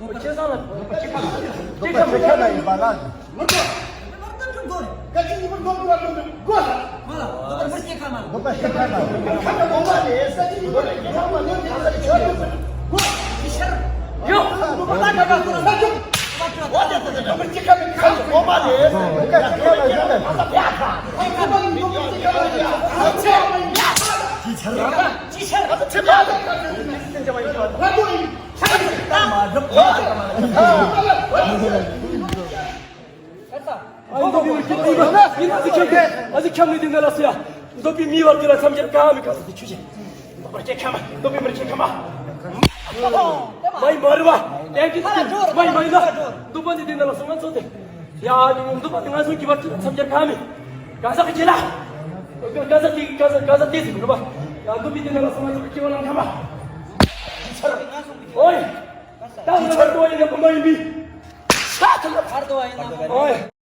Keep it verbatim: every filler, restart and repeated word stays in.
ཁྱེད་ཚང་ལ་ཁྱེད་ཁ་མི་ཁྱེད་ཁ་ཡིན་པ་ལ། ཨ་ནི་འདོད་པའི་མི་ཁྱབ་ཁྱབ་ཨ་ཟི་ཁྱབ་ནི་དེ་འདྲ་ལ་སོ་ཡ། འདོད་པའི་མི་བར་དེ་ལ་མཚམས་སྦྱར་གང་མི་གང་ཟེར་དེ་ཆོས་ཅན། འདོད་པར་སྐྱེ་ཁ་མ། འདོད་པའི་མིར་སྐྱེ་ཁ་མ། མ་ཡི་མ་རེད་བ། ཏན་ཏན་མ་ཡི་མ་ཡིན་ན། འདོད་པ་ནི་དེ་འདྲ་ལ་སོ་ང་ཚོ་དེ། ཡ་ནི་འདོད་པ་དེ་ང་ཚོ་གི་བར་དེ་མཚམས་སྦྱར་གང་མི། གང་ཟག་གི་ལ། གང་ཟག་གི་གང་ཟག་གང་ཟག་དེ་ཟེར་གི་རེད་བ། ཡ་འདོད་པའི་དེ་འདྲ་ལ་སོ་ང་ཚོ་གི་སྐྱེ་བ་ལ་ཁ་མ། ཨོའི། ད་ང་ཚོ་ཡིན་ན་བུ་མ་ཡིན་པའི། ཧར་དོ་ཡིན་ན། ཨོའི།